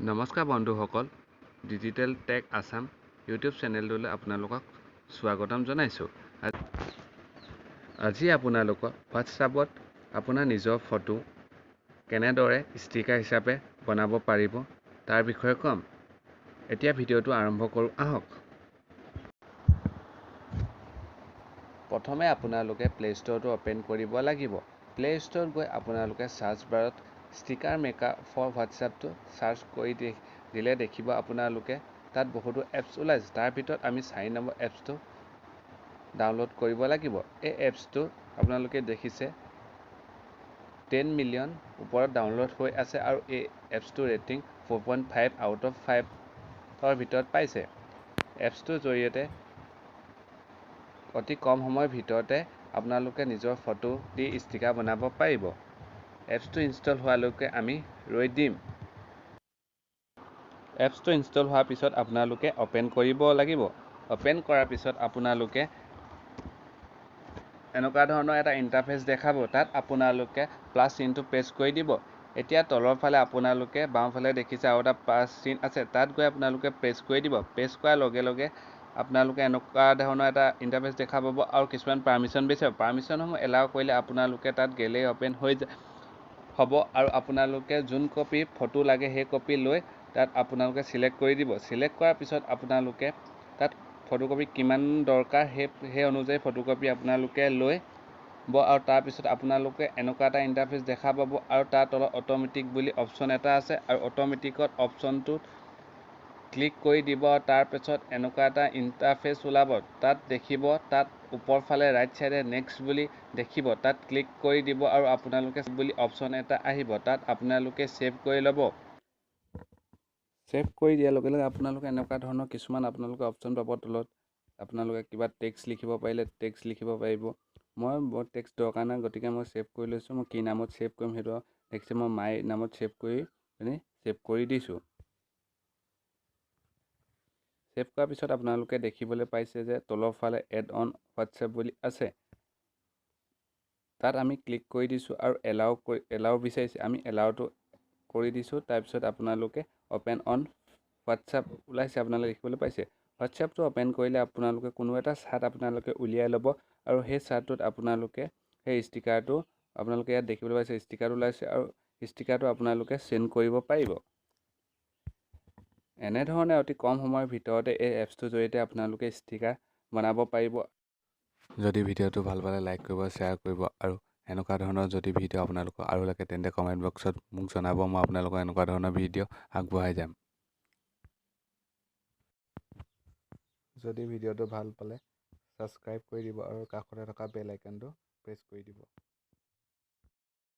নমস্কাৰ বন্ধুসকল, digital tech Assam YouTube চেনেলটোলৈ আপোনালোকক স্বাগতম জনাইছোঁ। আজি আপোনালোকক হোৱাটছআপত আপোনাৰ নিজৰ ফটো কেনেদৰে ষ্টিকাৰ হিচাপে বনাব পাৰিব তাৰ বিষয়ে ক'ম। এতিয়া ভিডিঅ'টো আৰম্ভ কৰোঁ আহক। প্ৰথমে আপোনালোকে প্লে' ষ্ট'ৰটো অ'পেন কৰিব লাগিব। প্লে' ষ্ট'ৰত গৈ আপোনালোকে চাৰ্চ বাৰত ষ্টিকাৰ মেকাৰ ফৰ হোৱাটছআপটো চাৰ্চ কৰি দিলে দেখিব আপোনালোকে তাত বহুতো এপছ ওলাইছে। তাৰ ভিতৰত আমি 4 নম্বৰ এপছটো ডাউনলোড কৰিব লাগিব। এই এপছটো আপোনালোকে দেখিছে 10 মিলিয়ন ওপৰত ডাউনলোড হৈ আছে আৰু এই এপছটোৰ ৰেটিং 4.5 আউট অফ 5ৰ ভিতৰত পাইছে। এপছটোৰ জৰিয়তে অতি কম সময়ৰ ভিতৰতে আপোনালোকে নিজৰ ফটো দি ষ্টিকাৰ বনাব পাৰিব। এপছটো ইনষ্টল হোৱালৈকে আমি ৰৈ দিম। এপছটো ইনষ্টল হোৱাৰ পিছত আপোনালোকে অ'পেন কৰিব লাগিব। অ'পেন কৰাৰ পিছত আপোনালোকে এনেকুৱা ধৰণৰ এটা ইণ্টাৰফেচ দেখাব। তাত আপোনালোকে প্লাছ চিনটো প্ৰেছ কৰি দিব। এতিয়া তলৰ ফালে আপোনালোকে বাওঁফালে দেখিছে আৰু এটা প্লাছ চিন আছে, তাত গৈ আপোনালোকে প্ৰেছ কৰি দিব। প্ৰেছ কৰাৰ লগে লগে আপোনালোকে এনেকুৱা ধৰণৰ এটা ইণ্টাৰফেচ দেখা পাব আৰু কিছুমান পাৰ্মিশ্যন বিচাৰিব। পাৰ্মিশ্যনসমূহ এলাউ কৰিলে আপোনালোকে তাত গেলেৰী অ'পেন হৈ হ'ব আৰু আপোনালোকে যোন কপি ফটো লাগে সেই কপি লৈ তাত আপোনালোকে চিলেক্ট কৰি দিব। চিলেক্ট কৰাৰ পিছত আপোনালোকে তাত ফটোকপি কিমান দৰকাৰ সেই অনুযায়ী ফটোকপি আপোনালোকে লৈ ল'ব আৰু তাৰপিছত আপোনালোকে এনেকুৱা এটা ইণ্টাৰফেচ দেখা পাব আৰু তাৰ তলত অট'মেটিক বুলি অপশ্যন এটা আছে আৰু অট'মেটিকত অপশ্যনটোত ক্লিক কৰি দিব আৰু তাৰপিছত এনেকুৱা এটা ইণ্টাৰফেচ ওলাব। তাত দেখিব তাত ওপৰ ফালে ৰাইট চাইডে নেক্সট বুলি দেখিব, তাত ক্লিক কৰি দিব আৰু আপোনালোকে বুলি অপশ্যন এটা আহিব, তাত আপোনালোকে ছেভ কৰি ল'ব। ছেভ কৰি দিয়াৰ লগে লগে আপোনালোকে এনেকুৱা ধৰণৰ কিছুমান আপোনালোকে অপশ্যন পাব। তলত আপোনালোকে কিবা টেক্সট লিখিব পাৰিলে টেক্সট লিখিব পাৰিব। মই বৰ টেক্সট দৰকাৰ নাই, গতিকে মই ছেভ কৰি লৈছোঁ। মই কি নামত ছেভ কৰিম সেইটো দেখিছে, মই মাই নামত ছেভ কৰি পিনি ছেভ কৰি দিছোঁ। ছেভ কৰাৰ পিছত আপোনালোকে দেখিবলৈ পাইছে যে তলৰ ফালে এড অন হোৱাটছএপ বুলি আছে, তাত আমি ক্লিক কৰি দিছোঁ আৰু এলাউ বিচাৰিছে, আমি এলাউটো কৰি দিছোঁ। তাৰপিছত আপোনালোকে অ'পেন অন হোৱাটছএপ ওলাইছে, আপোনালোকে দেখিবলৈ পাইছে। হোৱাটছএপটো অ'পেন কৰিলে আপোনালোকে কোনো এটা চাৰ্ট আপোনালোকে উলিয়াই ল'ব আৰু সেই চাৰ্টটোত আপোনালোকে সেই ষ্টিকাৰটো আপোনালোকে ইয়াত দেখিবলৈ পাইছে ষ্টিকাৰটো ওলাইছে আৰু ষ্টিকাৰটো আপোনালোকে চেণ্ড কৰিব পাৰিব। এনেধৰণে অতি কম সময়ৰ ভিতৰতে এই এপছটোৰ জৰিয়তে আপোনালোকে ষ্টিকাৰ বনাব পাৰিব। যদি ভিডিঅ'টো ভাল পালে লাইক কৰিব, শ্বেয়াৰ কৰিব আৰু এনেকুৱা ধৰণৰ যদি ভিডিঅ' আপোনালোকক আৰু লাগে তেন্তে কমেণ্ট বক্সত মোক জনাব, মই আপোনালোকক এনেকুৱা ধৰণৰ ভিডিঅ' আগবঢ়াই যাম। যদি ভিডিঅ'টো ভাল পালে ছাবস্ক্ৰাইব কৰি দিব আৰু কাষতে থকা বেল আইকনটো প্ৰেছ কৰি দিব।